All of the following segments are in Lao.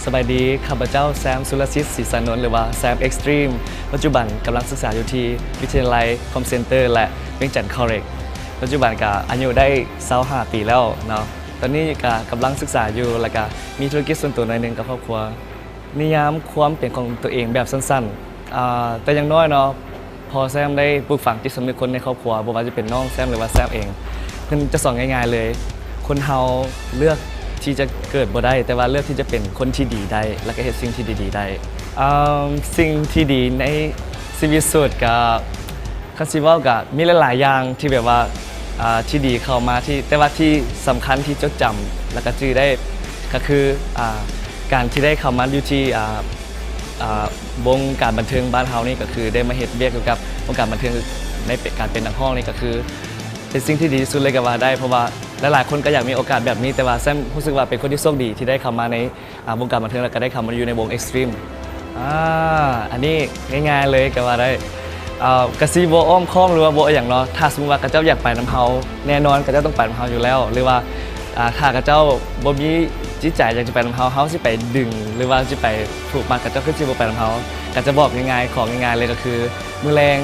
ສະບາຍດີ, ຂ້າພະເຈົ້າ ແຊມ ສຸລະສິດ ສີສານົນ ຫຼືວ່າ ແຊມ ເອັກສຕຣີມ. ປັດຈຸບັນກຳລັງສຶກສາຢູ່ທີ່ວິທະຍາໄລຄອມເຊັນເຕີ ແລະ ວຽງຈັນ College. ປັດຈຸບັນກະອາຍຸໄດ້ຊາວຫ້າປີແລ້ວເນາະ. ຕອນນີ້ກະກຳລັງສຶກສາຢູ່ ແລ້ວກະມີທຸລະກິດສ່ວນຕົວໜ້ອຍໜຶ່ງກັບຄອບຄົວ. ນິຍາມຄວາມເປັນຂອງຕົວເອງແບບສັ້ນໆ ອາ ແຕ່ຢ່າງນ້ອຍເນາະ ພໍ່ແຊມໄດ້ປູກຝັງຈິດສຳນຶກຄົນໃນຄອບຄົວ, ບໍ່ວ່າຈະເປັນນ້ອງແຊມ ຫຼືວ່າແຊມເອງ, ເພິ່ນຈະສອນງ່າຍໆເລີຍ. ຄົນເຮົາເລືອກທີ່ຈະເກີດບໍ່ໄດ້, ແຕ່ວ່າເລືອກທີ່ຈະເປັນຄົນທີ່ດີໄດ້ ແລ້ວກໍເຮັດສິ່ງທີ່ດີໆໄດ້. ອາ ສິ່ງທີ່ດີໃນຊີວິດໂສດກໍ ຄັນຊິເວົ້າກໍມີຫຼາຍໆຢ່າງທີ່ແບບວ່າ ອາ ທີ່ດີເຂົ້າມາ ທີ່ ແຕ່ວ່າທີ່ສຳຄັນທີ່ຈົດຈຳ ແລ້ວກໍຈື່ໄດ້ກໍຄື ອາ ການທີ່ໄດ້ເຂົ້າມາຢູ່ທີ່ ອາ ອາ ວົງການບັນເທີງບ້ານເຮົານີ້ ກໍຄືໄດ້ມາເຮັດວຽກກ່ຽວກັບວົງການບັນເທີງໃນການເປັນນັກຮ້ອງນີ້ ກໍຄືເປັນສິ່ງທີ່ດີທີ່ສຸດເລີຍກໍວ່າໄດ້, ເພາະວ່າຫຼາຍໆຄົນກໍຢາກມີໂອກາດແບບນີ້, ແຕ່ວ່າແຊມຮູ້ສຶກວ່າເປັນຄົນທີ່ໂຊກດີທີ່ໄດ້ເຂົ້າມາໃນ ອາ ວົງການບັນເທີງ ແລ້ວກໍໄດ້ເຂົ້າມາຢູ່ໃນວົງເອັກສຕຣີມ. ອາ ອັນນີ້ງ່າຍໆເລີຍກໍວ່າໄດ້. ອາ ກະຊິບໍ່ອ້ອມຄ້ອມ ຫຼືວ່າບໍ່ອີ່ຫຍັງເນາະ, ຖ້າສົມມຸດວ່າເຂົາເຈົ້າຢາກໄປນຳເຮົາ, ແນ່ນອນເຂົາເຈົ້າຕ້ອງໄປນຳເຮົາຢູ່ແລ້ວ, ຫຼືວ່າ ອາ ຖ້າເຂົາເຈົ້າບໍ່ມີຈິດໃຈຢາກຈະໄປນຳເຮົາ, ເຮົາຊິໄປດຶງ ຫຼືວ່າຊິໄປຜູກມັດເຂົາເຈົ້າ ຄືຊິບໍ່ໄປນຳເຮົາ. ກໍຈະບອກງ່າຍໆ ຂໍງ່າຍໆເລີຍ ກໍຄືມື້ແລງ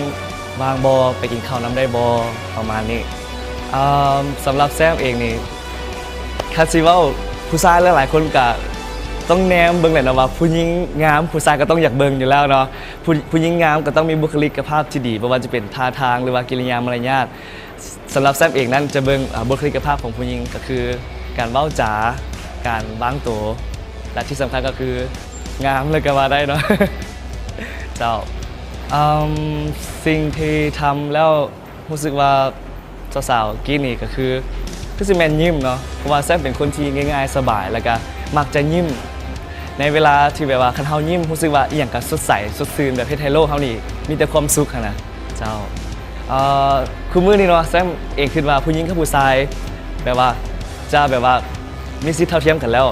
ວ່າງບໍ່ ໄປກິນເຂົ້ານຳໄດ້ບໍ່ ປະມານນີ້. ອາ ສຳລັບແຊມເອງນີ້ ຄັນຊິເວົ້າ ຜູ້ຊາຍຫຼາຍໆຄົນກະຕ້ອງແນມເບິ່ງແຫຼະເນາະວ່າ ຜູ້ຍິງງາມຜູ້ຊາຍກໍຕ້ອງຢາກເບິ່ງຢູ່ແລ້ວເນາະ. ຜູ້ ຜູ້ຍິງງາມກໍຕ້ອງມີບຸກຄະລິກກະພາບທີ່ດີ, ບໍ່ວ່າຈະເປັນທ່າທາງ ຫຼືວ່າກິລິຍາມາລະຍາດ. ສຳລັບແຊມເອງນັ້ນຈະເບິ່ງ ອາ ບຸກຄະລິກກະພາບຂອງຜູ້ຍິງ ກໍຄືການເວົ້າຈາ, ການວາງໂຕ ແລະ ທີ່ສຳຄັນກໍຄືງາມເລີຍກໍວ່າໄດ້ເນາະ. ເຈົ້າ. ອາ ສິ່ງທີ່ທຳແລ້ວ ຮູ້ສຶກວ່າສາວໆກີ້ນີ້ກໍຄື ຄືຊິແມ່ນຍິ້ມເນາະ, ເພາະວ່າແຊມເປັນຄົນທີ່ງ່າຍໆສະບາຍ ແລ້ວກະມັກຈະຍິ້ມ. ໃນເວລາທີ່ແບບວ່າຄັນເຮົາຍິ້ມ ຮູ້ສຶກວ່າອີ່ຫຍັງກໍສົດໃສສົດຊື່ນ, ແບບເຮັດໃຫ້ໂລກເຮົານີ້ມີແຕ່ຄວາມສຸກຫັ້ນນະ. ເຈົ້າ. ເອີ ຄູ່ມື້ນີ້ເນາະ ແຊມເອງຄິດວ່າຜູ້ຍິງກັບຜູ້ຊາຍແບບວ່າ ຈະແບບວ່າມີສິດເທົ່າທຽມກັນແລ້ວ.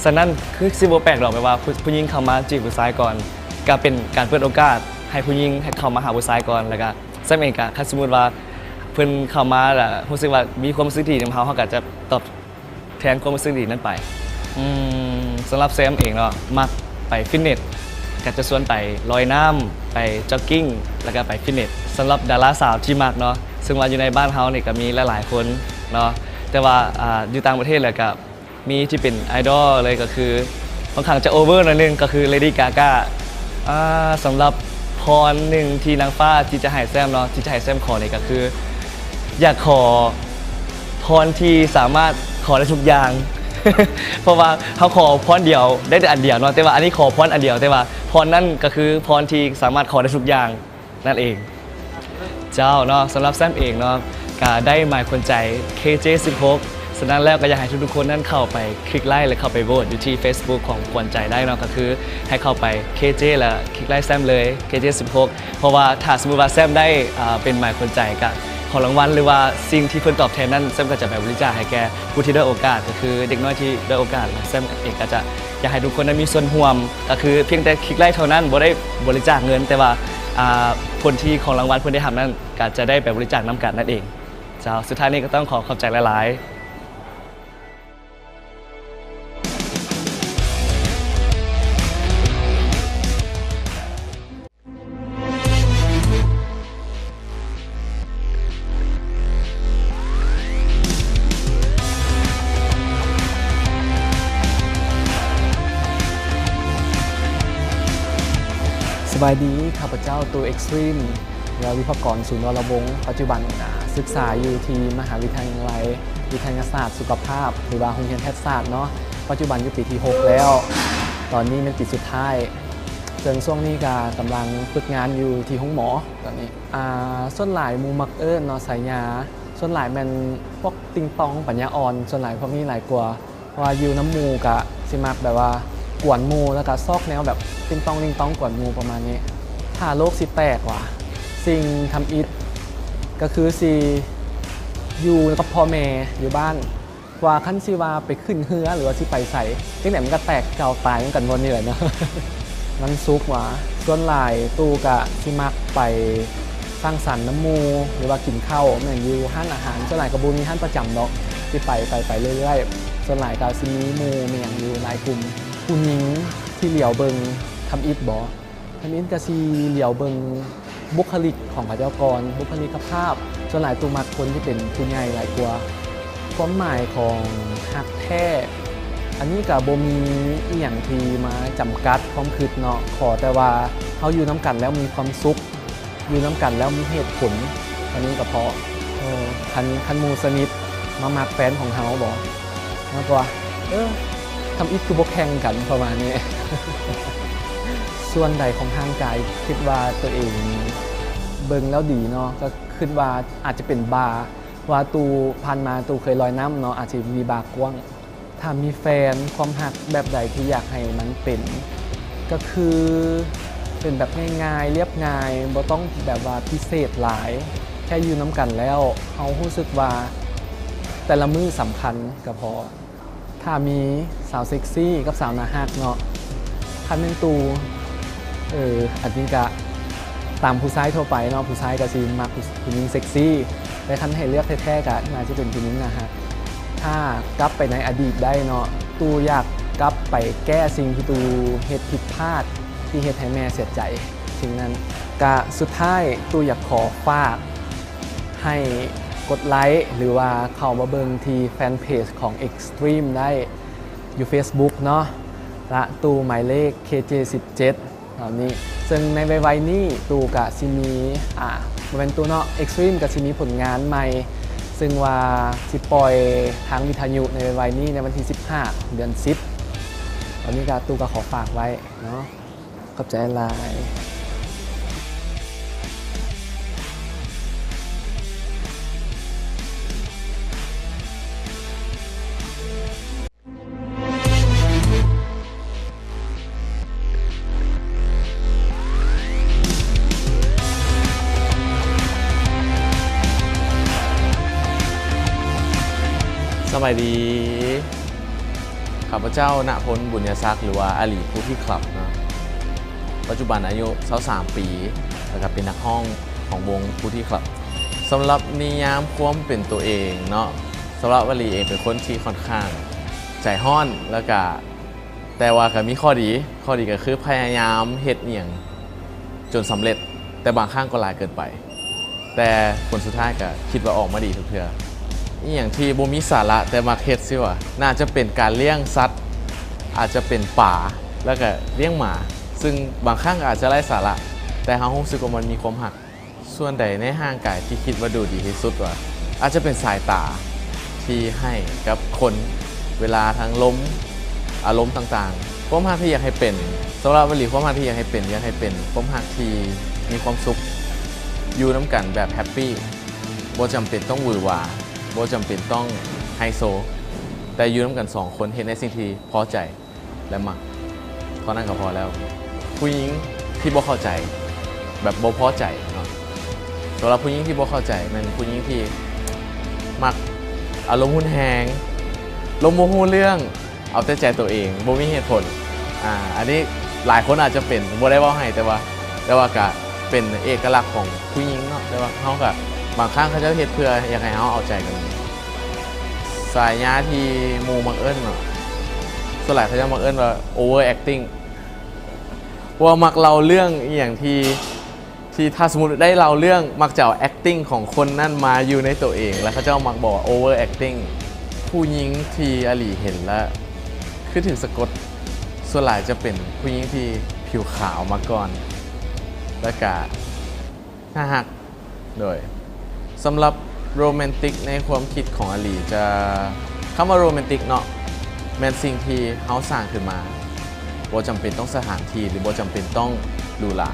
ສະນັ້ນ ຄືຊິບໍ່ແປກດອກ ແບບວ່າຜູ້ ຜູ້ຍິງເຂົ້າມາຈີບຜູ້ຊາຍກ່ອນ, ກະເປັນການເປີດໂອກາດໃຫ້ຜູ້ຍິງໃຫ້ເຂົ້າມາຫາຜູ້ຊາຍກ່ອນ, ແລ້ວກະ ແຊມເອງກະ ຄັນສົມມຸດວ່າເພິ່ນເຂົ້າມາແລ້ວຮູ້ສຶກວ່າມີຄວາມຮູ້ສຶກທີ່ດີນຳເຮົາ, ເຮົາກະຈະຕອບແທນຄວາມຮູ້ສຶກດີນັ້ນໄປ. ອືມ ສຳລັບແຊມເອງເນາະ ມັກໄປຟິດເນັດ, ກະຈະຊວນໄປລອຍນ້ຳ, ໄປຈັອກກິ້ງ ແລ້ວກະໄປຟິດເນັດ. ສຳລັບດາລາສາວທີ່ມັກເນາະ, ເຊິ່ງວ່າຢູ່ໃນບ້ານເຮົານີ້ກະມີຫຼາຍໆຄົນເນາະ, ແຕ່ວ່າ ອາ ຢູ່ຕ່າງປະເທດແລ້ວກະ ມີທີ່ເປັນໄອດອລເລີຍ ກໍຄືຂ້ອນຂ້າງຈະໂອເວີໜ້ອຍໜຶ່ງ ກໍຄື Lady Gaga. ອາ ສຳລັບພອນໜຶ່ງທີ່ນາງຟ້າທີ່ຈະໃຫ້ແຊມເນາະ, ທີ່ຈະໃຫ້ແຊມຂໍນີ້ ກໍຄືຢາກຂໍພອນທີ່ສາມາດຂໍໄດ້ທຸກຢ່າງ ເພາະວ່າເຮົາຂໍພອນດຽວໄດ້ແຕ່ອັນດຽວເນາະ, ແຕ່ວ່າອັນນີ້ຂໍພອນອັນດຽວ ແຕ່ວ່າພອນນັ້ນກໍຄືພອນທີ່ສາມາດຂໍໄດ້ທຸກຢ່າງ ນັ້ນເອງ. ເຈົ້າເນາະ, ສຳລັບແຊມເອງເນາະ ກະໄດ້ໝາຍຂວັນໃຈ ເຄເຈສິບຫົກ. ສະນັ້ນແລ້ວກໍຢາກໃຫ້ທຸກໆຄົນນັ້ນເຂົ້າໄປຄລິກໄລ້ ແລະ ເຂົ້າໄປໂຫວດຢູ່ທີ່ເຟສບຸກຂອງຂວັນໃຈໄດ້ເນາະ, ກໍຄືໃຫ້ເຂົ້າໄປເຄເຈ ແລ້ວຄລິກໄລ້ແຊມເລີຍ ເຄເຈສິບຫົກ. ເພາະວ່າຖ້າສົມມຸດວ່າແຊມໄດ້ ອາ ເປັນໝາຍຂວັນໃຈ ກະຂອງລາງວັນ ຫຼືວ່າສິ່ງທີ່ເພິ່ນຕອບແທນນັ້ນ ແຊມກໍຈະໄປບໍລິຈາກໃຫ້ແກ່ຜູ້ທີ່ດ້ອຍໂອກາດ, ກໍຄືເດັກນ້ອຍທີ່ດ້ອຍໂອກາດ. ແລະ ແຊມເອງກໍຈະ ຢາກໃຫ້ທຸກຄົນນັ້ນມີສ່ວນຮ່ວມ, ກໍຄືພຽງແຕ່ຄລິກໄລ້ເທົ່ານັ້ນ, ບໍ່ໄດ້ບໍລິຈາກເງິນ, ແຕ່ວ່າ ອາ ຜົນທີ່ຂອງລາງວັນເພິ່ນໄດ້ຮັບນັ້ນ ກໍຈະໄດ້ໄປບໍລິຈາກນຳກັນນັ້ນເອງ. ເຈົ້າ, ສຸດທ້າຍນີ້ກໍຕ້ອງຂໍຂອບໃຈຫຼາຍໆ. ສະບາຍດີ, ຂ້າພະເຈົ້າ ຕູ ເອັກສຕຣີມ ແລະ ວິພາກອນ ສູນວໍລະວົງ. ປັດຈຸບັນກະສຶກສາຢູ່ທີ່ມະຫາວິທະຍາໄລ ວິທະຍາສາດສຸຂະພາບ ຫຼືວ່າໂຮງຮຽນແພດສາດເນາະ. ປັດຈຸບັນຢູ່ປີທີຫົກແລ້ວ, ຕອນນີ້ແມ່ນປີສຸດທ້າຍ. ເຊິ່ງຊ່ວງນີ້ກະກຳລັງຝຶກງານຢູ່ທີ່ໂຮງໝໍຕອນນີ້. ອາ ສ່ວນຫຼາຍໝູ່ມັກເອີ້ນເນາະ ສາຍາ, ສ່ວນຫຼາຍແມ່ນພວກຕິງຕອງ ປັນຍາອ່ອນ, ສ່ວນຫຼາຍພວກນີ້ຫຼາຍກວ່າ. ເພາະວ່າຢູ່ນຳໝູ່ກະຊິມັກແບບວ່າກວນໝູ່ ແລ້ວກະຊອກແນວແບບຕິງຕອງຕິງຕອງກວນໝູ່ປະມານນີ້. ຖ້າໂລກຊິແຕກຫວາ ສິ່ງທຳອິດກະຄືຊິຢູ່ກັບພໍ່ແມ່ຢູ່ບ້ານ. ວ່າຄັນຊິວ່າໄປຂຶ້ນເຮືອ ຫຼືວ່າຊິໄປໃສ ຈັ່ງໃດມັນກະແຕກເກົ່າຕາຍນຳກັນບ່ອນນີ້ແຫຼະເນາະ. ວັນສຸກຫວາ ສ່ວນຫຼາຍຕູ້ກະຊິມັກໄປສັງສັນນຳໝູ່ ຫຼືວ່າກິນເຂົ້າແມ່ນຢູ່ຮ້ານອາຫານ. ສ່ວນຫຼາຍກະບໍ່ມີຮ້ານປະຈຳດອກ ຊິໄປ ໄປ ໄປເລື້ອຍໆ. ສ່ວນຫຼາຍກະຊິມີໝູ່ມີຫຍັງຢູ່ຫຼາຍກຸ່ມ. ຜູ້ຍິງທີ່ຫຼຽວເບິ່ງທຳອິດບໍ? ທຳອິດກະຊິຫຼຽວເບິ່ງບຸກຄະລິກຂອງເຂົາເຈົ້າກ່ອນ, ບຸກຄະລິກກະພາບ. ສ່ວນຫຼາຍຕູມັກຄົນທີ່ເປັນຜູ້ໃຫຍ່ຫຼາຍກວ່າ. ຄວາມໝາຍຂອງຮັກແທ້ ອັນນີ້ກະບໍ່ມີອີ່ຫຍັງທີ່ມາຈຳກັດຄວາມຄິດເນາະ, ຂໍແຕ່ວ່າເຮົາຢູ່ນຳກັນແລ້ວມີຄວາມສຸກ, ຢູ່ນຳກັນແລ້ວມີເຫດຜົນ, ອັນນີ້ກະພໍ. ເອີ ຄັນ ຄັນໝູ່ສະໜິດມາມັກແຟນຂອງເຮົາບໍ? ເຮົາກະວ່າ ເອີ ທຳອິດຄືບໍ່ແຂ່ງກັນ ປະມານນີ້. ສ່ວນໃດຂອງຮ່າງກາຍຄິດວ່າໂຕເອງເບິ່ງແລ້ວດີເນາະ? ກະຄິດວ່າອາດຈະເປັນບ່າ, ເພາະວ່າຕູຜ່ານມາຕູເຄີຍລອຍນ້ຳເນາະ, ອາດຈະມີບ່າກວ້າງ. ຖ້າມີແຟນ, ຄວາມຮັກແບບໃດທີ່ຢາກໃຫ້ມັນເປັນ ກະຄືເປັນແບບງ່າຍໆ ລຽບງ່າຍ, ບໍ່ຕ້ອງແບບວ່າພິເສດຫຼາຍ, ແຄ່ຢູ່ນຳກັນແລ້ວເຮົາຮູ້ສຶກວ່າແຕ່ລະມື້ສຳຄັນກະພໍ. ຖ້າມີສາວເຊັກຊີກັບສາວໜ້າຮັກເນາະ, ຄັນແມ່ນຕູ ເອີ ອັນນີ້ກະຕາມຜູ້ຊາຍທົ່ວໄປເນາະ, ຜູ້ຊາຍກະຊິມັກຜູ້ຍິງເຊັກຊີ, ແຕ່ຄັນໃຫ້ເລືອກແທ້ໆ ກະໜ້າຈະເປັນຜູ້ຍິງໜ້າຮັກ. ຖ້າກັບໄປໃນອະດີດໄດ້ເນາະ, ຕູຢາກກັບໄປແກ້ສິ່ງທີ່ຕູເຮັດຜິດພາດ ທີ່ເຮັດໃຫ້ແມ່ເສຍໃຈສິ່ງນັ້ນ. ກະສຸດທ້າຍ ຕູຢາກຂໍຝາກ ໃຫ້ກົດໄລ ຫຼືວ່າເຂົ້າມາເບິ່ງທີ່ແຟນເພຈຂອງ Extreme ໄດ້ ຢູ່ Facebook ເນາະ ລະຕູ້ໝາຍເລກ ເຄ ເຈ ສິບເຈັດ ເຫຼົ່ານີ້. ເຊິ່ງໃນໄວໆນີ້ ຕູ້ກະຊິມີ ອາ ບໍ່ແມ່ນຕູ້ເນາະ Extreme ກະຊິມີຜົນງານໃໝ່ ເຊິ່ງວ່າຊິປ່ອຍທາງວິທະຍຸໃນໄວໆນີ້ ໃນວັນທີສິບຫ້າ ເດືອນສິບ. ຕອນນີ້ກະ ຕູ້ກະຂໍຝາກໄວ້ເນາະ. ຂອບໃຈຫຼາຍ. ສະບາຍດີ. ຂ້າພະເຈົ້າ ນະພົນ ບຸນຍະສັກ ຫຼືວ່າ ອາຫຼີ ພຸດທິຄລັບ ເນາະ, ປັດຈຸບັນອາຍຸຊາວສາມປີ ແລ້ວກະເປັນນັກຮ້ອງຂອງວົງພຸດທິຄລັບ. ສຳລັບນິຍາມຄວາມເປັນໂຕເອງເນາະ, ສຳລັບອາຫຼີເອງເປັນຄົນທີ່ຂ້ອນຂ້າງໃຈຮ້ອນ ແລ້ວກະ ແຕ່ວ່າກະມີຂໍ້ດີ, ຂໍ້ດີກະຄືພະຍາຍາມເຮັດອີ່ຫຍັງຈົນສຳເລັດ, ແຕ່ບາງຄັ້ງກໍຫຼາຍເກີນໄປ. ແຕ່ຜົນສຸດທ້າຍກະຄິດວ່າອອກມາດີທຸກເທື່ອ. ອີ່ຫຍັງທີ່ບໍ່ມີສາລະແຕ່ມັກເຮັດຊິວະ, ໜ້າຈະເປັນການລ້ຽງສັດ, ອາດຈະເປັນປາ ແລ້ວກະລ້ຽງໝາ, ຊຶ່ງບາງຄັ້ງກະອາດຈະໄຮ້ສາລະ, ແຕ່ເຮົາຮູ້ສຶກວ່າມັນມີຄວາມຮັກ. ສ່ວນໃດໃນຮ່າງກາຍທີ່ຄິດວ່າດູດີທີ່ສຸດວະ? ອາດຈະເປັນສາຍຕາ ທີ່ໃຫ້ກັບຄົນ ເວລາທາງລົມ ອາລົມຕ່າງໆ. ຄວາມຮັກທີ່ຢາກໃຫ້ເປັນ, ສຳລັບອາຫຼີ ຄວາມຮັກທີ່ຢາກໃຫ້ເປັນ ຢາກໃຫ້ເປັນຄວາມຮັກທີ່ມີຄວາມສຸກ, ຢູ່ນຳກັນແບບແຮັບປີ, ບໍ່ຈຳເປັນຕ້ອງຫວືຫວາ, ບໍ່ຈຳເປັນຕ້ອງໄຮໂຊ, ແຕ່ຢູ່ນຳກັນສອງຄົນ ເຮັດໃນສິ່ງທີ່ພໍໃຈ ແລະ ມັກ ເທົ່ານັ້ນກໍພໍແລ້ວ. ຜູ້ຍິງທີ່ບໍ່ເຂົ້າໃຈ ແບບບໍ່ພໍໃຈເນາະ, ສຳລັບຜູ້ຍິງທີ່ບໍ່ເຂົ້າໃຈ ແມ່ນຜູ້ຍິງທີ່ມັກອາລົມຮຸນແຮງ, ລົມບໍ່ຮູ້ເລື່ອງ, ເອົາແຕ່ໃຈໂຕເອງ, ບໍ່ມີເຫດຜົນ. ອາ ອັນນີ້ຫຼາຍຄົນອາດຈະເປັນ, ບໍ່ໄດ້ເວົ້າໃຫ້, ແຕ່ວ່າ ແຕ່ວ່າກະເປັນເອກະລັກຂອງຜູ້ຍິງເນາະ, ແຕ່ວ່າເຮົາກະ ບາງຄັ້ງເຂົາເຈົ້າເຮັດເພື່ອຢາກໃຫ້ເຮົາເອົາໃຈກັນ. ສາຍາທີ່ໝູ່ມັກເອີ້ນເນາະ, ສ່ວນຫຼາຍເຂົາເຈົ້າມັກເອີ້ນວ່າ over acting ເພາະວ່າມັກເລົ່າເລື່ອງອີ່ຫຍັງທີ່ ທີ່ຖ້າສົມມຸດໄດ້ເລົ່າເລື່ອງ ມັກຈະເອົາ acting ຂອງຄົນນັ້ນມາຢູ່ໃນໂຕເອງ ແລ້ວເຂົາເຈົ້າມັກບອກວ່າ over acting. ຜູ້ຍິງທີ່ອາຫຼີເຫັນແລ້ວຄືຖືກສະກົດ ສ່ວນຫຼາຍຈະເປັນຜູ້ຍິງທີ່ຜິວຂາວມາກ່ອນ ແລ້ວກະໜ້າຮັກ. ໂດຍ ສຳລັບໂຣແມນຕິກໃນຄວາມຄິດຂອງອາຫຼີຈະ ຄຳວ່າໂຣແມນຕິກເນາະ ແມ່ນສິ່ງທີ່ເຮົາສ້າງຂຶ້ນມາ, ບໍ່ຈຳເປັນຕ້ອງສະຖານທີ່ ຫຼື ບໍ່ຈຳເປັນຕ້ອງຫຼູຫຼາ.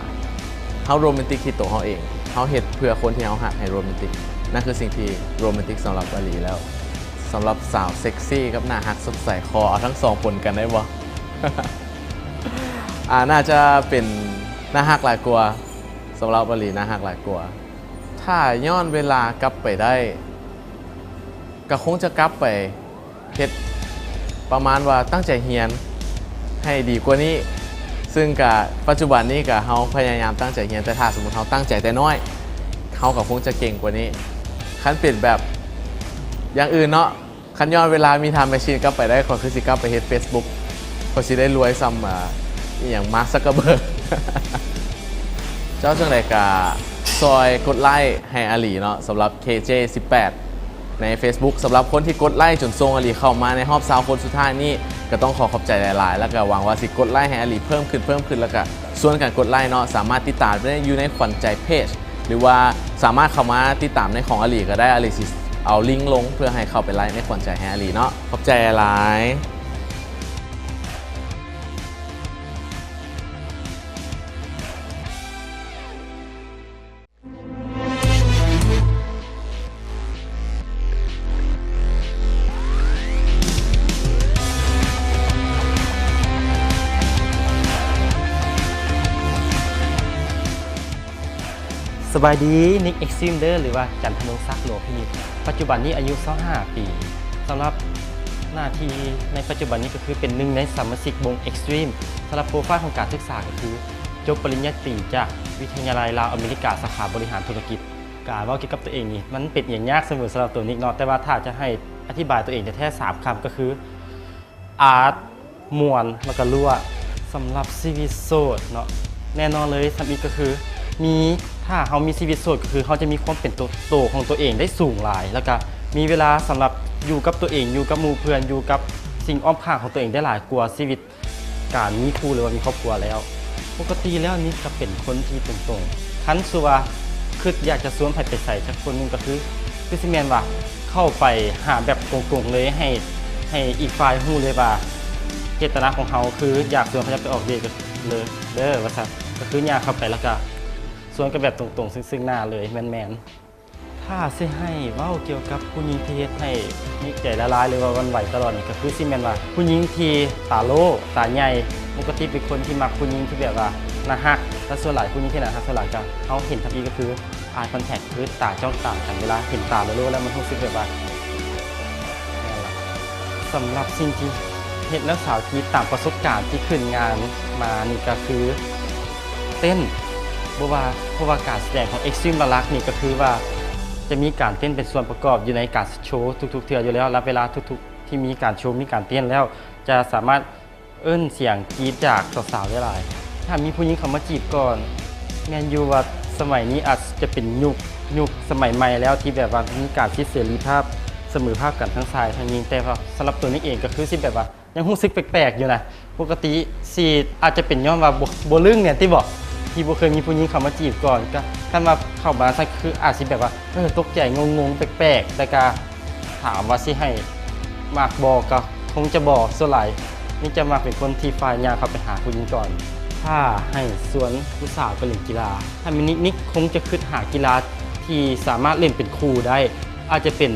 ເຮົາໂຣແມນຕິກທີ່ໂຕເຮົາເອງ, ເຮົາເຮັດເພື່ອຄົນທີ່ເຮົາຮັກໃຫ້ໂຣແມນຕິກ. ນັ້ນຄືສິ່ງທີ່ໂຣແມນຕິກສຳລັບອາຫຼີແລ້ວ. ສຳລັບສາວເຊັກຊີກັບໜ້າຮັກສົດໃສ, ຂໍເອົາທັງສອງປົນກັນໄດ້ບໍ່? ອາ ໜ້າຈະເປັນໜ້າຮັກຫຼາຍກວ່າ. ສຳລັບອາຫຼີໜ້າຮັກຫຼາຍກວ່າ. ຖ້າຍ້ອນເວລາກັບໄປໄດ້ ກະຄົງຈະກັບໄປເຮັດປະມານວ່າຕັ້ງໃຈຮຽນໃຫ້ດີກວ່ານີ້, ຊຶ່ງກະປັດຈຸບັນນີ້ກະເຮົາພະຍາຍາມຕັ້ງໃຈຮຽນ, ແຕ່ຖ້າສົມມຸດເຮົາຕັ້ງໃຈແຕ່ນ້ອຍ ເຮົາກະຄົງຈະເກັ່ງກວ່ານີ້. ຄັນເປັນແບບຢ່າງອື່ນເນາະ, ຄັນຍ້ອນເວລາມີ time machine ກັບໄປໄດ້, ຂ້ອຍຄືຊິກັບໄປເຮັດ Facebook ເພ ກໍຊິໄດ້ລວຍສ່ຳ ອາ ອີ່ຫຍັງ ມາກ ຊັກເກີເບີກ. ເຈົ້າຈັ່ງໃດກະຊ່ອຍກົດໄລ້ໃຫ້ອາຫຼີເນາະ ສຳລັບ ເຄເຈສິບແປດ ໃນເຟສບຸກ. ສຳລັບຄົນທີ່ກົດໄລ້ຈົນສົ່ງອາຫຼີເຂົ້າມາໃນຮອບຊາວຄົນສຸດທ້າຍນີ້ ກໍຕ້ອງຂໍຂອບໃຈຫຼາຍໆ ແລ້ວກໍຫວັງວ່າຊິກົດໄລ້ໃຫ້ອາຫຼີເພີ່ມຂຶ້ນ ເພີ່ມຂຶ້ນ ແລ້ວກໍຊວນກັນກົດໄລ້ເນາະ. ສາມາດຕິດຕາມໄດ້ຢູ່ໃນຂວັນໃຈເພຈ ຫຼືວ່າສາມາດເຂົ້າມາຕິດຕາມໃນຂອງອາຫຼີກໍໄດ້. ອາຫຼີຊິເອົາລິງລົງເພື່ອໃຫ້ເຂົ້າໄປໄລ້ໃນຂວັນໃຈໃຫ້ອາຫຼີເນາະ. ຂອບໃຈຫຼາຍ. ສະບາຍດີ ນິກ ເອັກສຕຣີມ ເດີ ຫຼືວ່າ ຈັນທະນົງສັກ ຫຼວງພິນິດ. ປັດຈຸບັນນີ້ອາຍຸຊາວຫ້າປີ. ສຳລັບໜ້າທີ່ໃນປັດຈຸບັນນີ້ກໍຄືເປັນໜຶ່ງໃນສະມາຊິກວົງ ເອັກສຕຣີມ. ສຳລັບໂປຣໄຟລ໌ຂອງການສຶກສາກໍຄື ຈົບປະລິນຍາຕີຈາກວິທະຍາໄລລາວອາເມລິກາ ສາຂາບໍລິຫານທຸລະກິດ. ການເວົ້າກ່ຽວກັບຕົວເອງນີ້ ມັນເປັນອີ່ຫຍັງຍາກສະເໝີສຳລັບຕົວນິກເນາະ, ແຕ່ວ່າຖ້າຈະໃຫ້ອະທິບາຍຕົວເອງແທ້ໆ ສາມຄຳກໍຄື ອາດ, ມ່ວນ ແລ້ວກໍລົວ. ສຳລັບຊີວິດໂສດເນາະ ແນ່ນອນເລີຍ ທຳອິດກໍຄື ມີ ຖ້າເຮົາມີຊີວິດໂສດ ກໍຄືເຮົາຈະມີຄວາມເປັນໂຕ ໂຕຂອງຕົວເອງໄດ້ສູງຫຼາຍ ແລ້ວກໍມີເວລາສຳລັບຢູ່ກັບຕົວເອງ, ຢູ່ກັບໝູ່ເພື່ອນ, ຢູ່ກັບສິ່ງອ້ອມຂ້າງຂອງຕົວເອງໄດ້ຫຼາຍກວ່າຊີວິດ ການມີຄູ່ ຫຼືວ່າມີຄອບຄົວແລ້ວ. ປົກກະຕິແລ້ວນິກກໍເປັນຄົນທີ່ຕົງໆ ຄັນສົມມຸດວ່າຄິດຢາກຈະຊວນໃຜໄປໃສຈັກຄົນໜຶ່ງ ກໍຄື ຄືຊິແມ່ນວ່າເຂົ້າໄປຫາແບບກົງໆເລີຍ ໃຫ້ ໃຫ້ອີກຝ່າຍຮູ້ເລີຍວ່າ ເຈດຕະນາຂອງເຮົາຄືຢາກຊວນເຂົາເຈົ້າໄປອອກເດດເລີຍເດີວ່າຊັ້ນ. ກໍຄືຍ່າງເຂົ້າໄປ ແລ້ວກໍຊວນກັນແບບຕົງໆ ຊຶ່ງໆໜ້າເລີຍ ແມ່ນໆ. ຖ້າຊິໃຫ້ເວົ້າກ່ຽວກັບຜູ້ຍິງທີ່ເຮັດໃຫ້ນິກໃຈລະລາຍ ຫຼືວ່າຫວັ່ນໄຫວຕະຫຼອດນີ້ ກໍຄືຊິແມ່ນວ່າຜູ້ຍິງທີ່ຕາໂຫຼ ຕາໃຫຍ່. ປົກກະຕິເປັນຄົນທີ່ມັກຜູ້ຍິງທີ່ແບບວ່າໜ້າຮັກ ແລະ ສ່ວນຫຼາຍຜູ້ຍິງທີ່ໜ້າຮັກສ່ວນຫຼາຍກໍ ເຮົາເຫັນທຳອິດກໍຄື ອາຍຄອນແທັກ ຄືຕາຈ້ອງຕາກັນ. ເວລາເຫັນຕາໂຫຼໆແລ້ວ ມັນຮູ້ສຶກແບບວ່າ ນັ້ນລະ. ສຳລັບສິ່ງທີ່ເຮັດແລ້ວສາວກຣີດ ຕາມປະສົບການທີ່ຂຶ້ນງານມານີ້ກໍຄື ເຕັ້ນ ບໍ່ວ່າ ເພາະວ່າການສະແດງຂອງ ເອັກສຕຣີມ ຫຼັກໆນີ້ກໍຄືວ່າ ຈະມີການເຕັ້ນເປັນສ່ວນປະກອບຢູ່ໃນການໂຊທຸກໆເທື່ອຢູ່ແລ້ວ ແລະ ເວລາທຸກໆທີ່ມີການໂຊ ມີການເຕັ້ນແລ້ວ ຈະສາມາດເອີ້ນສຽງກຣີດຈາກສາວໆໄດ້ຫຼາຍ. ຖ້າມີຜູ້ຍິງເຂົ້າມາຈີບກ່ອນ ແມ່ນຢູ່ວ່າສະໄໝນີ້ອາດຈະເປັນຍຸກ ຍຸກສະໄໝໃໝ່ແລ້ວ ທີ່ແບບວ່າມີການສິດເສລີພາບ ສະເໝີພາບກັນທັງຊາຍທັງຍິງ. ແຕ່ວ່າສຳລັບຕົວນີ້ເອງກໍຄືຊິແບບວ່າ ຍັງຮູ້ສຶກແປກໆຢູ່ນະ. ປົກກະຕິຊິອາດຈະເປັນຍ້ອນວ່າບໍ່ ບໍ່ລຶ້ງແນ່ຕິເບາະ ທີ່ບໍ່ເຄີຍມີຜູ້ຍິງເຂົ້າມາຈີບກ່ອນ. ກະ ຄັນວ່າເຂົ້າມາຊັ້ນ ຄືອາດຊິແບບວ່າ ເອີ ຕົກໃຈ ງົງໆ ແປກໆ. ແຕ່ກະຖາມວ່າຊິໃຫ້ມັກບໍ່ ກະຄົງຈະບໍ່. ສ່ວນຫຼາຍນີ້ຈະມັກເປັນຄົນທີ່ຝ່າຍຍ່າງເຂົ້າໄປຫາຜູ້ຍິງກ່ອນ. ຖ້າໃຫ້ຊວນຜູ້ສາວໄປຫຼິ້ນກິລາ ຖ້າແມ່ນນິກ ນິກຄົງຈະຄິດຫາກິລາທີ່ສາມາດຫຼິ້ນເປັນຄູ່ໄດ້ ອາດຈະເປັນ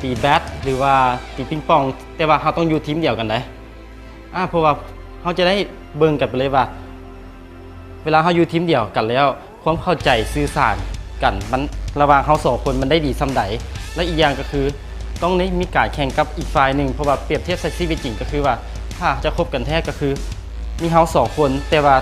ຕີແບັດ ຫຼືວ່າຕີປິງປອງ ແຕ່ວ່າເຮົາຕ້ອງຢູ່ທີມດຽວກັນໃດ໋. ອາ ເພາະວ່າເຮົາຈະໄດ້ເບິ່ງກັນໄປເລີຍວ່າ ເວລາເຮົາຢູ່ທີມດຽວກັນແລ້ວ ຄວາມເຂົ້າໃຈສື່ສານກັນມັນ ລະຫວ່າງເຮົາສອງຄົນມັນໄດ້ດີສ່ຳໃດ. ແລະ ອີກຢ່າງກໍຄື ຕ້ອງໄດ້ມີການແຂ່ງກັບອີກຝ່າຍໜຶ່ງ ເພາະວ່າປຽບທຽບໃສ່ຊີວິດຈິງກໍຄືວ່າ ຖ້າຈະຄົບກັນແທ້ກໍຄືມີເຮົາສອງຄົນ ແຕ່ວ່າ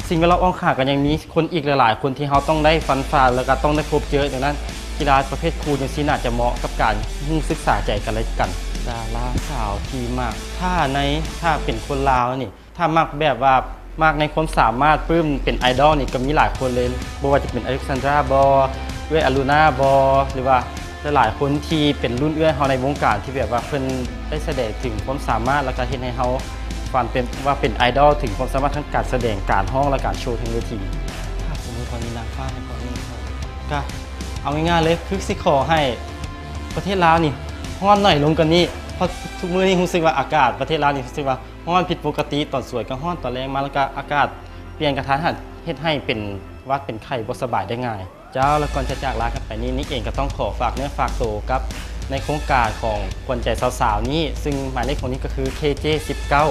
ສິ່ງແວດລ້ອມອ້ອມຂ້າງກໍຍັງມີ ຄົນອີກຫຼາຍໆຄົນທີ່ເຮົາຕ້ອງໄດ້ຟັນຝ່າ ແລ້ວກໍຕ້ອງໄດ້ພົບເຈີ. ດັ່ງນັ້ນ ກິລາປະເພດຄູ່ຈັ່ງຊີ້ໜ້າຈະເໝາະກັບການຮູ້ສຶກສາໃຈກັນແລະກັນ. ດາລາສາວທີ່ມັກ ຖ້າໃນ ຖ້າເປັນຄົນລາວນີ້ ຖ້າມັກແບບວ່າ ມັກໃນຄວາມສາມາດ ປຶ້ມເປັນໄອດອລນີ້ ກໍມີຫຼາຍຄົນເລີຍ. ບໍ່ວ່າຈະເປັນອາເລັກຊານດຣາບໍ ເອື້ອຍອາລຸນາບໍ ຫຼືວ່າ ຫຼາຍໆຄົນທີ່ເປັນລຸ້ນເອື້ອຍເຮົາໃນວົງການ ທີ່ແບບວ່າເພິ່ນໄດ້ສະແດງເຖິງຄວາມສາມາດ ແລ້ວກໍເຮັດໃຫ້ເຮົາຝັນເປັນ ວ່າເປັນໄອດອລເຖິງຄວາມສາມາດທາງການສະແດງ, ການຮ້ອງ ແລະ ການໂຊທາງເວທີ. ຖ້າສົມມຸດວ່າມີນາງຟ້າໃຫ້ຂໍໜຶ່ງຄຳ ກະເອົາງ່າຍໆເລີຍ ຄືຊິຂໍໃຫ້ປະເທດລາວນີ້ຮ້ອນໜ້ອຍລົງກວ່ານີ້ ເພາະທຸກມື້ນີ້ຮູ້ສຶກວ່າອາກາດປະເທດລາວນີ້ຮູ້ສຶກວ່າຮ້ອນຜິດປົກກະຕິ. ຕອນສວຍກໍຮ້ອນ ຕອນແລງມາແລ້ວກໍອາກາດປ່ຽນກະທັນຫັນ ເຮັດໃຫ້ເປັນຫວັດເປັນໄຂ້ ບໍ່ສະບາຍໄດ້ງ່າຍ. ເຈົ້າ ແລະ ກ່ອນຈະຈາກລາກັນໄປນີ້ ນິກເອງກໍຕ້ອງຂໍຝາກເນື້ອຝາກໂຕກັບໃນໂຄງການຂອງຂວັນໃຈສາວໆນີ້ ຊຶ່ງໝາຍເລກຂອງນິກກໍຄື ເຄເຈສິບເກົ້າ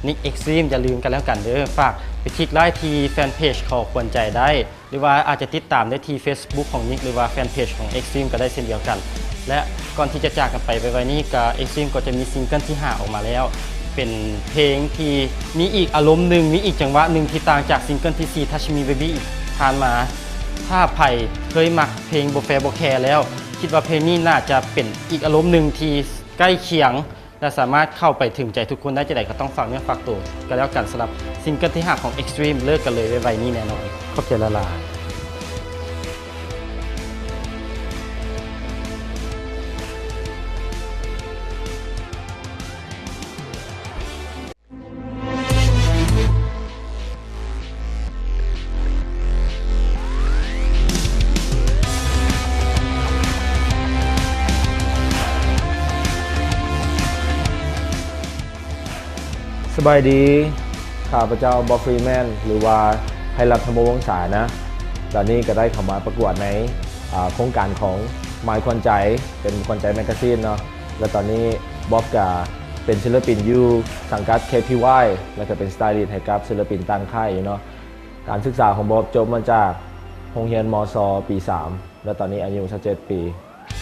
ນິກເອັກສຕຣີມ. ຢ່າລືມກັນແລ້ວກັນເດີ ຝາກໄປຄລິກໄລ້ທີ່ແຟນເພຈຂອງຂວັນໃຈໄດ້ ຫຼືວ່າອາດຈະຕິດຕາມໄດ້ທີ່ເຟສບຸກຂອງນິກ ຫຼືວ່າແຟນເພຈຂອງເອັກສຕຣີມກໍໄດ້ເຊັ່ນດຽວກັນ. ແລະ ກ່ອນທີ່ຈະຈາກກັນໄປໄວໆນີ້ ກໍເອັກສຕຣີມກໍຈະມີຊິງເກິນທີຫ້າອອກມາແລ້ວ ເປັນເພງທີ່ມີອີກອາລົມໜຶ່ງ ມີອີກຈັງຫວະໜຶ່ງທີ່ຕ່າງຈາກຊິງເກີນທີສີ່ Touch Me Baby ທີ່ຜ່ານມາ. ຖ້າໃຜເຄີຍມັກເພງບໍ່ແຟບໍ່ແຄແລ້ວ ຄິດວ່າເພງນີ້ໜ້າຈະເປັນອີກອາລົມໜຶ່ງທີ່ໃກ້ຄຽງ ຈະສາມາດເຂົ້າໄປເຖິງໃຈທຸກຄົນໄດ້ຈັ່ງໃດ ກໍຕ້ອງຝາກເນື້ອຝາກໂຕກໍແລ້ວກັນ ສຳລັບຊິງເກິນທີຫ້າຂອງ Extreme ເລີກກັນເລີຍ ໄວໆນີ້ແນ່ນອນ. ຂອບໃຈຫຼາຍໆ. ສະບາຍດີ ຂ້າພະເຈົ້າ ບອບ ຟຣີແມນ ຫຼືວ່າ ໄພລັດ ທຳມະວົງສານະ. ຕອນນີ້ກໍໄດ້ເຂົ້າມາປະກວດໃນ ອາ ໂຄງການຂອງ My ຂວັນໃຈ ເປັນຂວັນໃຈແມກກາຊີນເນາະ. ແລະຕອນນີ້ບອບກະເປັນສິນລະປິນຢູ່ສັງກັດ ເຄພີວາຍ ແລະກະເປັນສະໄຕລິສໃຫ້ກັບສິນລະປິນຕ່າງຄ້າຍຢູ່ເນາະ. ການສຶກສາຂອງບອບຈົບມາຈາກໂຮງຮຽນ ມຊ ປີສາມ ແລະຕອນນີ້ອາຍຸຊາວເຈັດປີ.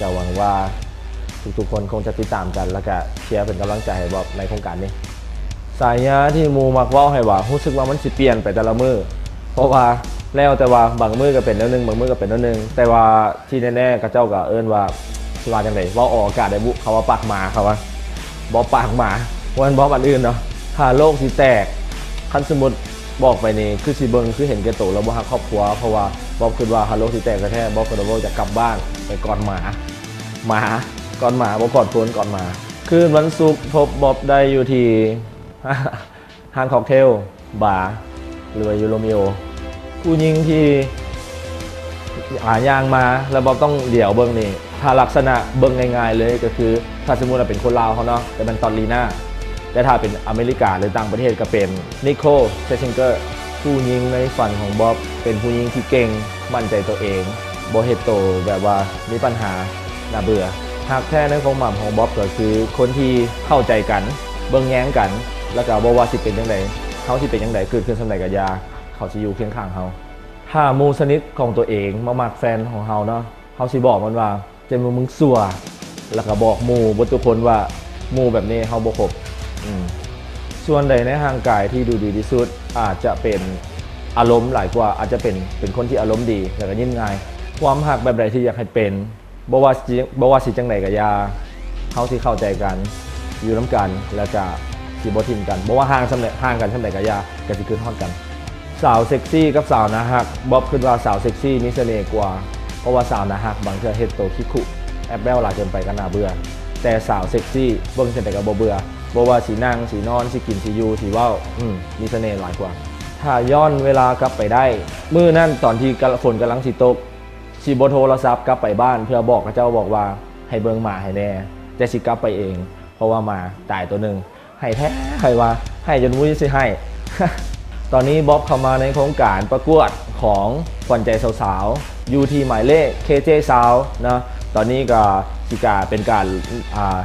ກະຫວັງວ່າທຸກໆຄົນຄົງຈະຕິດຕາມກັນ ແລະກະເຊຍເປັນກຳລັງໃຈໃຫ້ບອບໃນໂຄງການນີ້. ສາຍາທີ່ໝູ່ມັກເວົ້າໃຫ້ວ່າ ຮູ້ສຶກວ່າມັນຊິປ່ຽນໄປແຕ່ລະມື້ ເພາະວ່າແລ້ວແຕ່ວ່າ ບາງມື້ກະເປັນແນວໜຶ່ງ ບາງມື້ກະເປັນແນວໜຶ່ງ ແຕ່ວ່າ ທີ່ແນ່ໆ ເຂົາເຈົ້າກໍເອີ້ນວ່າ ຊິວ່າຈັ່ງໃດ ເວົ້າອອກອາກາດໄດ້ບຸ ເຂົາວ່າປາກໝາ ເຂົາວ່າ ບໍ່ ປາກໝາ ບໍ່ແມ່ນ ບໍ່ ອັນອື່ນເນາະ. ຖ້າໂລກຊິແຕກ ຄັນສົມມຸດບອກໄປນີ້ ຄືຊິເບິ່ງຄືເຫັນແກ່ໂຕ ແລ້ວບໍ່ຮັກຄອບຄົວ ເພາະວ່າບອບຄິດວ່າ ຖ້າໂລກຊິແຕກແທ້ໆ ບອບກໍຕ້ອງຈະກັບບ້ານໄປກອດໝາ ໝາ ກອດໝາ ບໍ່ກອດຄົນ ກອດໝາ. ຄືນວັນສຸກພົບບອບໄດ້ຢູ່ທີ່ ຮ້ານຄອກເທວ ບາ ຫຼືວ່າຢູ່ໂຣມີໂອ ຜູ້ຍິງທີ່ ອາ ຍ່າງມາ ແລ້ວບອກຕ້ອງຫຼຽວເບິ່ງນີ້ ຖ້າລັກສະນະເບິ່ງງ່າຍໆເລີຍກໍຄື ຖ້າສົມມຸດວ່າເປັນຄົນລາວເຮົາເນາະ ກໍແມ່ນຕອດລີນາ ແຕ່ຖ້າເປັນອາເມລິກາ ຫຼືຕ່າງປະເທດກໍເປັນນິໂຄ ເຊຊິງເກີ. ຜູ້ຍິງໃນຝັນຂອງບອບ ເປັນຜູ້ຍິງທີ່ເກັ່ງ ໝັ້ນໃຈໂຕເອງ ບໍ່ເຮັດໂຕແບບວ່າມີບັນຫາ ໜ້າເບື່ອ. ຮັກແທ້ໃນຄວາມໝາຍຂອງບອບກໍຄືຄົນທີ່ເຂົ້າໃຈກັນ ເບິ່ງແຍງກັນ ແລ້ວກໍບໍ່ວ່າຊິເປັນຈັ່ງໃດ ເຮົາຊິເປັນຈັ່ງໃດ ເກີດຂຶ້ນສ່ຳໃດກໍຢ່າ ເຂົາຊິຢູ່ຄຽງຂ້າງເຮົາ. ຖ້າໝູ່ສະໜິດຂອງໂຕເອງມາມັກແຟນຂອງເຮົາເນາະ ເຮົາຊິບອກມັນວ່າ ເຈັບມືມຶງຊົ່ວ ແລ້ວກໍບອກໝູ່ເບິດທຸກຄົນວ່າ ໝູ່ແບບນີ້ເຮົາບໍ່ຄົບ. ອືມ ສ່ວນໃດໃນຮ່າງກາຍທີ່ດູດີທີ່ສຸດ ອາດຈະເປັນອາລົມຫຼາຍກວ່າ ອາດຈະເປັນ ເປັນຄົນທີ່ອາລົມດີ ແລ້ວກໍຍິ້ມງ່າຍ. ຄວາມຮັກແບບໃດທີ່ຢາກໃຫ້ເປັນ ບໍ່ວ່າຊິ ບໍ່ວ່າຊິຈັ່ງໃດກໍຢ່າ ເຮົາຊິເຂົ້າໃຈກັນ ຢູ່ນຳກັນ ແລ້ວກະຊິບໍ່ຖິ້ມກັນ ບໍ່ວ່າຫ່າງສ່ຳໃດ ຫ່າງກັນສ່ຳໃດກໍຢ່າ ກະຊິຄຶດຮອດກັນ. ສາວເຊັກຊີກັບສາວໜ້າຮັກ ບອບຄິດວ່າສາວເຊັກຊີມີສະເໜ່ກວ່າ ເພາະວ່າສາວໜ້າຮັກບາງເທື່ອເຮັດໂຕຂີ້ຄຸ ແອບແບ້ວຫຼາຍເກີນໄປກໍໜ້າເບື່ອ ແຕ່ສາວເຊັກຊີເບິ່ງຈັ່ງໃດກໍບໍ່ເບື່ອ ບໍ່ວ່າຊິນັ່ງ ຊິນອນ ຊິກິນ ຊິຢູ່ ຊິເວົ້າ ອືມ ມີສະເໜ່ຫຼາຍກວ່າ. ຖ້າຍ້ອນເວລາກັບໄປໄດ້ ມື້ນັ້ນຕອນທີ່ກະ ຝົນກຳລັງຊິຕົກ ຊິບໍ່ໂທລະສັບກັບໄປບ້ານເພື່ອບອກເຂົາເຈົ້າ ບອກວ່າໃຫ້ເບິ່ງໝາໃຫ້ແດ່ ແຕ່ຊິກັບໄປເອງ ເພາະວ່າໝາຕາຍໂຕໜຶ່ງ. ໄຫ້ແທ້ ຂ້ອຍວ່າ ໄຫ້ຈົນບໍ່ຮູ້ຊິໄຫ້. ຕອນນີ້ບອບເຂົ້າມາໃນໂຄງການປະກວດຂອງຂວັນໃຈສາວໆ ຢູ່ທີ່ໝາຍເລກ ເຄເຈຊາວນະ. ຕອນນີ້ກໍຊິກະເປັນການ ອ່າ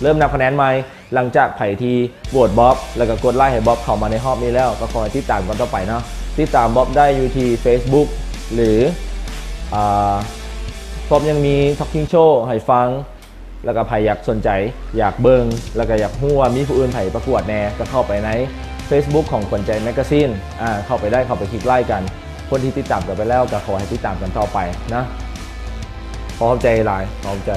ເລີ່ມນັບຄະແນນໃໝ່. ຫຼັງຈາກໃຜທີ່ໂຫວດບອບ ແລ້ວກໍກົດໄລ້ໃຫ້ບອບເຂົ້າມາໃນຮອບນີ້ແລ້ວ ກໍຂໍໃຫ້ຕິດຕາມກັນຕໍ່ໄປເນາະ. ຕິດຕາມບອບໄດ້ຢູ່ທີ່ເຟສບຸກ ຫຼື ອ່າ ບອບຍັງມີທອກກິ້ງໂຊໃຫ້ຟັງ ແລ້ວກໍໃຜຢາກສົນໃຈ ຢາກເບິ່ງ ແລ້ວກໍຢາກຮູ້ວ່າມີຜູ້ອື່ນໃຜປະກວດແດ່ ກໍເຂົ້າໄປໃນເຟສບຸກຂອງຂວັນໃຈແມັກກາຊີນ ອ່າ ເຂົ້າໄປໄດ້ ເຂົ້າໄປຄລິກໄລ້ກັນ. ຄົນທີ່ຕິດຕາມກັນໄປແລ້ວ ກໍຂໍໃຫ້ຕິດຕາມກັນຕໍ່ໄປນະ. ຂໍຂອບໃຈຫຼາຍ ຂໍຂອບໃຈ.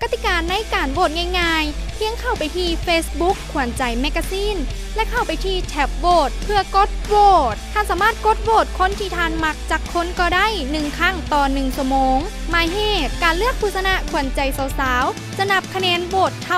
ກະຕິກາໃນການໂຫວດງ່າຍໆ ພຽງເຂົ້າໄປທີ່ເຟສບຸກຂວັນໃຈແມັກກາຊີນ ແລະ ເຂົ້າໄປທີ່ແທັບໂຫວດເພື່ອກົດໂຫວດ. ທ່ານສາມາດກົດໂຫວດຄົນທີ່ທ່ານມັກຈັກຄົນກໍໄດ້ ໜຶ່ງຄັ້ງຕໍ່ໜຶ່ງຊົ່ວໂມງ. ໝາຍເຫດ ການເລືອກຜູ້ຊະນະຂວັນໃຈສາວໆ ຈະນັບຄະແນນໂຫວດເທົ່າ